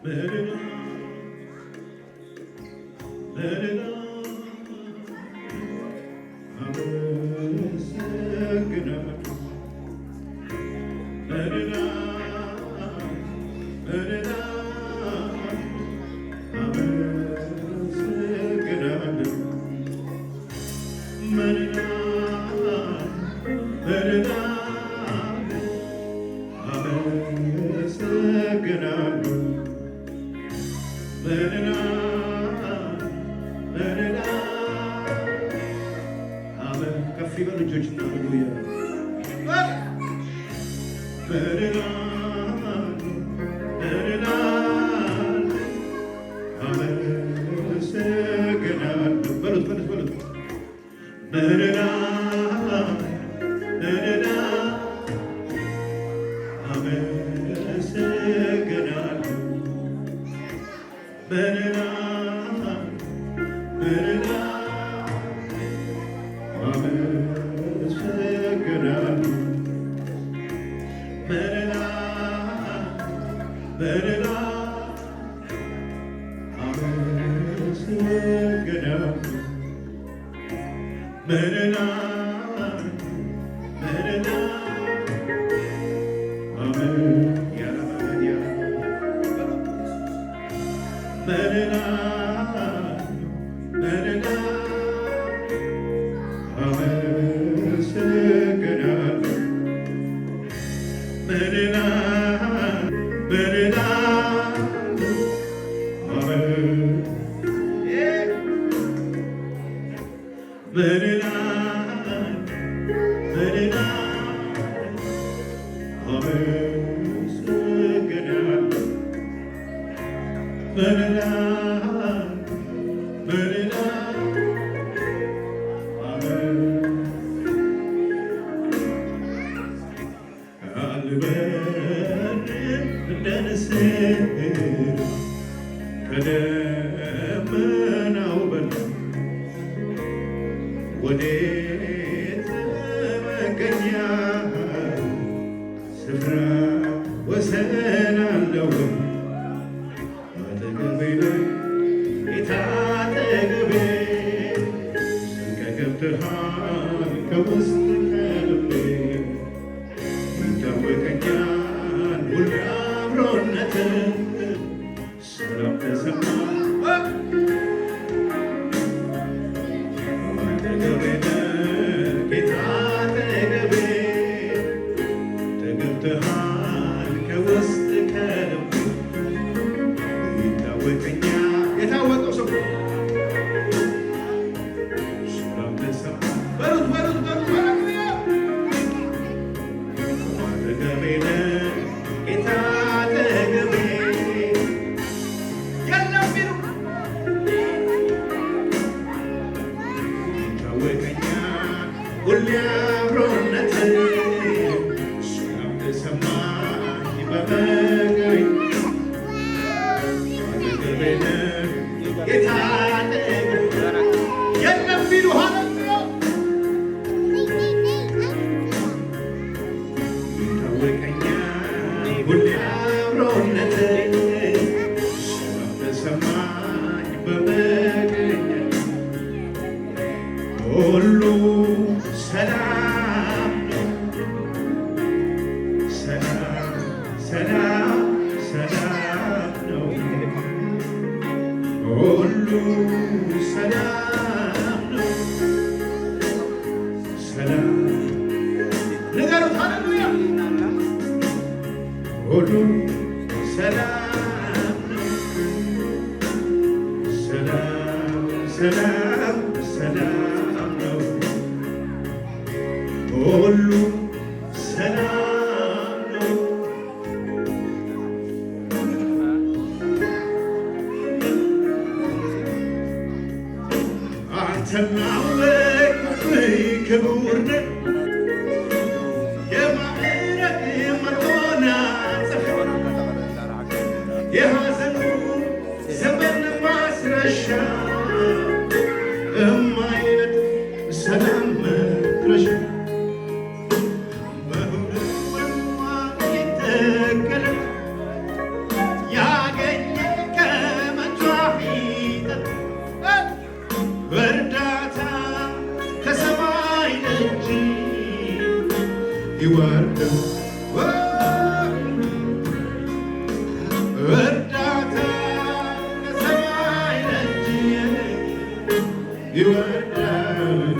መደዳ መደዳ አመሰግናለሁ። መደዳ መደዳ አመሰግናለሁ። መደዳ መደዳ አመሰግናለሁ። መደዳ መደዳ አመ-፣ ከፍ ይበሉ እጆች። ሃሌሉያ። መደዳ መደዳ አመሰግናለሁ። በሉት፣ በሉት፣ በሉት። መደዳ መደዳ አመሰግናለሁ። መደዳ መደዳ አመሰግናለሁ። መደዳ መደዳ አመሰግናለሁ። መደዳ መደዳ አመ-፣ ያላ መደዳ መደዳ መደዳ አመሰግናለሁ። መደዳ መደዳ አመ-፣ መደዳ መደዳ አመሰግናለሁ። መደዳ መደዳ አመ-፣ አልበርድም እንደ ንስር ከደመናው በላይ ወዴት መገኛ ስፍራ ወሰን አለው? አጠገቤ ነህ ጌታ አጠገቤ፣ ዘልቀህ ገብተሃል ከውስጥ ከልቤ። ይታወቀኛል ሁሌ አብሮነትህ፣ ሰላም ተሰማኝ አጠገቤ ነህ ጌታ አጠገቤ፣ ተገብተሃል ከውስጥ ከልቤ። ይታወቀኛል የታወቀው ሰው ሰላም ተሰማኝ። በሉት፣ በሉት፣ በሉት፣ ሃሌሉያ። አጠገቤ ነህ ጌታ አጠገቤ፣ የለም ቢሉ ይታወቀኛል ሁሌ አብሮነትህ። ሰላም ተሰማኝ በመገኘትህ። አጠገቤ ነህ ጌታ አጠገቤ፣ የለም ቢሉ ሃሌሉያ። ይታወቀኛል ሁሌ አብሮነትህ፣ ሰላም ተሰማኝ በመገኘትህ። ሁሉ ሰላም ነው፣ ሰላም፣ ሰላም፣ ሰላም ነው፣ ሁሉ ሰላም ነው። ሰላም ንገሩት፣ ሃሌሉያ። ሁሉ ሰላም ነው። ሰላም፣ ሰላም፣ ሰላም ነው። ሁሉ ሰላም ነው። አንተማ ክቡር ነህ፣ የማዕረግ መጎናጸፊያ፣ የሐዘኑ ዘመን ማስረሻ፣ እማይነጥፍ ሰላም መድረሻ። በእውነት ወንድሟ ይተከለ፣ ያገኘ ይወርድ እርዳታ ከሰማይ ደጅ ይወርዳል።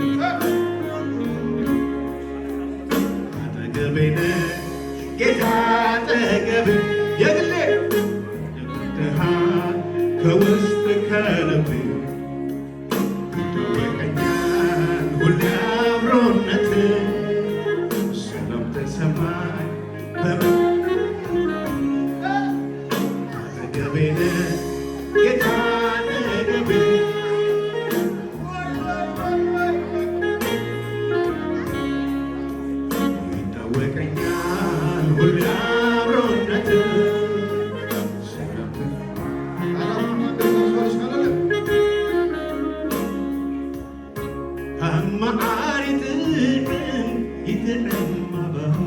አጠገቤ ነህ ጌታ አጠገቤ የግሌ ይወድሃል ከውስጥ ከልቤ ይታወቀኛል ሁሌ አብሮነት ሰላም ተሰማኝ በምን አጠገቤ ነህ ጌታ አጠገቤ ይታወቀኛል ሁሌ አብሮነት ሰላም ተሰማኝ አማዓር ይጥዕም ይጥዕም ኣባኹ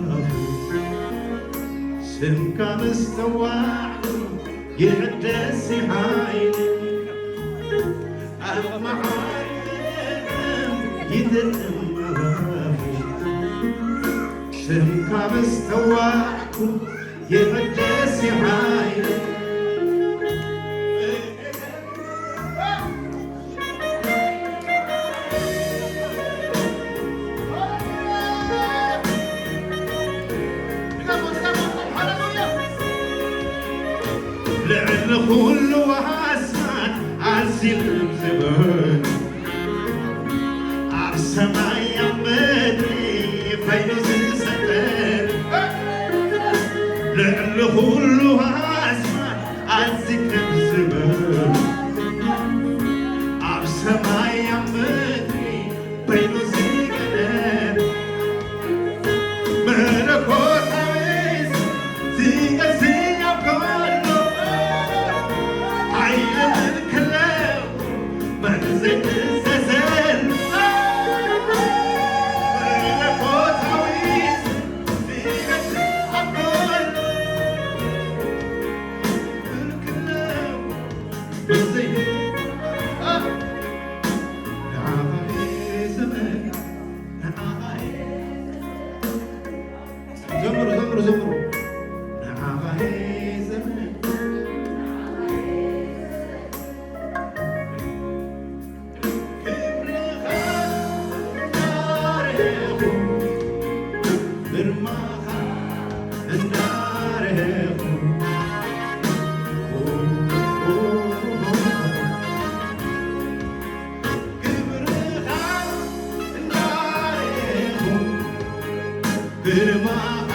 ስምካ ምስተዋዕኩ ይዕደስ ሓይል ኣማዓር ይጥዕም ይጥዕም ኣባኹ ስምካ ምስተዋዕኩ ይዕደስ ሓይል ልዕሊ ኩሉ ኣስማት ኣዝዩ ልም ዝብል ኣብ ሰማይ ኣብ ምድሪ ኮይኑ ዝሰጠን ልዕሊ ኩሉ ኣስማት ኣዝዩ ክብ ዝብል ኣብ ሰማይ ኣብ ምድሪ በይኑ ዝገደል መለኮታዊ ዝገዝእ ኣብ ኩሉ ሓይሊ ምልክለው መን ዘይትዘዘን መለኮታዊ ዝገዝእ ኣብ ኩሉ ምልክለው መን ዘይትዘዘን ዘምሩ ዘምሩ ዘምሩ ንዓኻ እየ ዘምር ክብርኻ እንዳረኹ ግርማኻ እንዳረኹ ክብርኻ እንዳረኹ ግርማኻ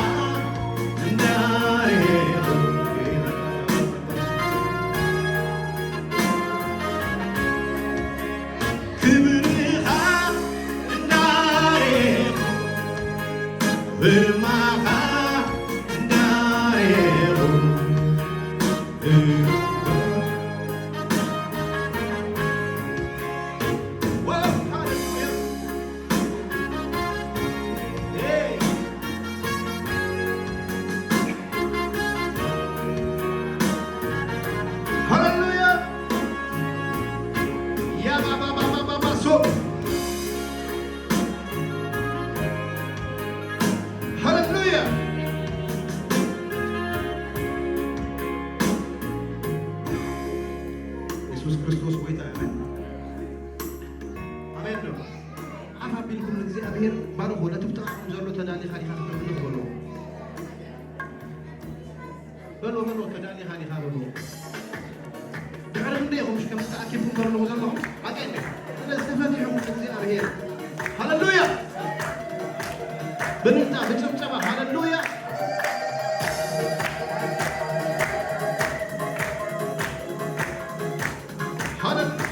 እንዳረኹ ክብርኻ እንዳረኹ ግርማኻ እንዳረኹ ሃሌሉያ። ያባባባባባሶ። ሃሌሉያ። የሱስ ክርስቶስ ጎይታ ኣሜን። ኣሜን ነው። ኣፍ ኣቢልኩም ንእግዚኣብሔር ባርኹ። ነቲ ብጥቓኹም ዘሎ ተዳሊኻ ዲኻ ከተምልኽ በሎ። በሎ፣ በሎ፣ ተዳሊኻ ዲኻ በሎ። ድሕሪ ክንደይ ኢኹም ከምዚ ተኣኪብኩም ከለኹ ዘለኹም? ኣቀ እንደ። ስለዚ ተፈቲሕኩም ንእግዚኣብሔር። ሃሌሉያ። ብልልታ፣ ብጭብጨባ፣ ሃሌሉያ። ሃሌሉያ።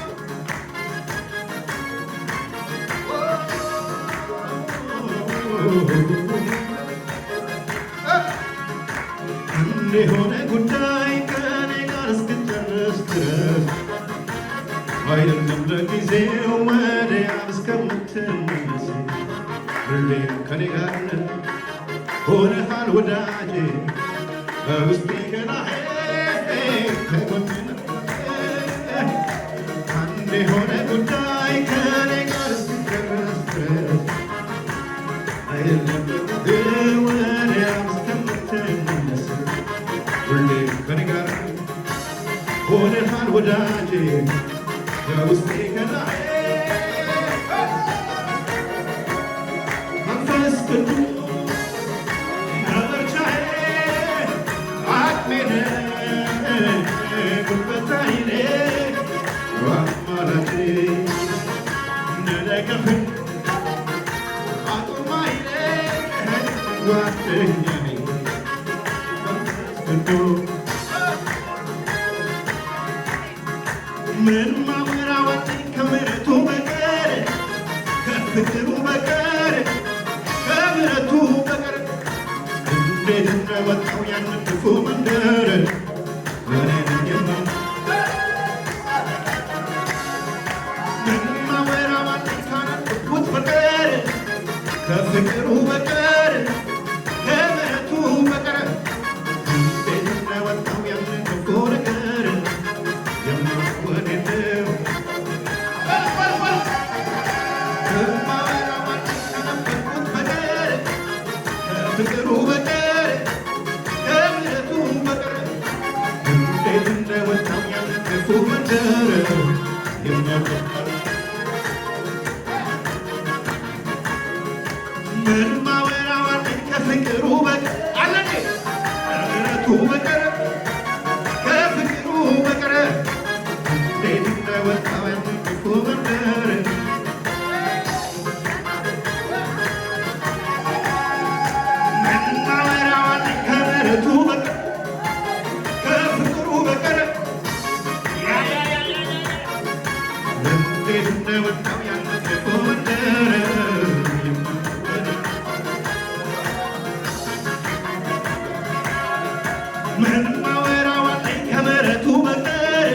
አንድ የሆነ ጉዳይ ከኔ ጋር እስክጨርስ ድረስ አይደለም ለጊዜው ወደ አብ እስከምትመለስ ሁሌም ከኔ ጋር ነህ። ሆነሃል ወዳጄ በውስጤ ገናዬ ከጎኔ ነህ። አንድ የሆነ ጉዳይ ከኔ ጋር እስኪደረስ ድረስ አይደለም ወዳጄ የውስጤ ገላዬ መንፈስ ቅዱስ መበርቻዬ አቅሜ ነህ ጉልበት ኃይሌ አማላጄ ነደገፈኝ አቅም ኃይሌ ጓደኛዬ መንፈስ ቅዱስ ምን ማወራወጥ ከምሕረቱ በቀር ከፍቅሩ በቀር ከምሕረቱ በቀር እንዴት እንደወጣው ያንን ክፉ መንደር እኔ ነኝ የማውቀው። ምን ማወራወጥ ካላወቅኩት በቀር ከፍቅሩ በቀር ከምሕረቱ በቀር እንዴት እንደወጣው ያንን ክፉ ነገር የማውቀው እኔ ነኝ። በል፣ በል፣ በል። እማወራው አዲስ ከነበርኩት በቀር፣ ከፍቅሩ በቀር፣ ከምሕረቱ በቀር፣ እንዴት እንደወጣው ያን ክፉ መንደር የማውቀው ምን ማወራው አለኝ ከፍቅሩ በቀር፣ አለ እንዴ? ከምሕረቱ በቀር፣ ከፍቅሩ በቀር፣ እንዴት እንደወጣው ያን ክፉ መንደር። ምን ማወራው አለኝ ከምሕረቱ በቀር፣ ከፍቅሩ በቀር፣ ያ፣ ያ፣ ያ፣ ያ፣ ያ፣ ያ። እንዴት እንደወጣው ያን ክፉ መንደር። ምን ማወራው አለኝ ከምሕረቱ በቀር፣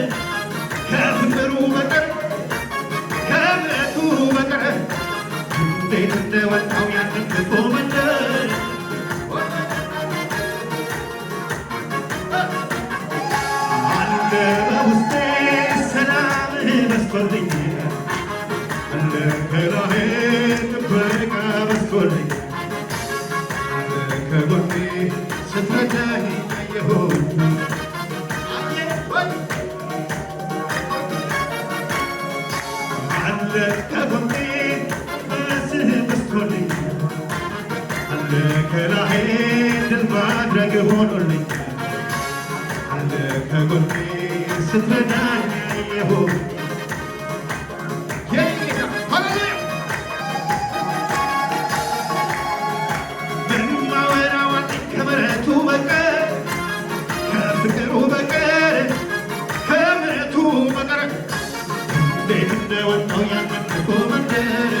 ከፍቅሩ በቀር፣ ከምሕረቱ በቀር፣ እንዴት እንደወጣው ያንን ክፉ መንደር። አለ በውስጤ ሰላም በዝቶልኝ፣ አለ ከላይ ጥበቃ በዝቶልኝ፣ አለ ከጎኔ ስትረዳኝ አየሁኝ። አየ ወይ አለ ከጎኔ በስህ በስቶልኝ፣ አለ ከላይ ድል ማድረግ ሆኖልኝ፣ አለ ከጎኔ ስትረዳኝ አየሁኝ። የኔ ጌታ ሃሌሉያ። ምን ማወራው አለኝ ከምሕረቱ በቀር፣ ከፍቅሩ በቀር፣ ከምሕረቱ በቀር፣ እንዴት እንደወጣው ያንን ክፉ መንደር።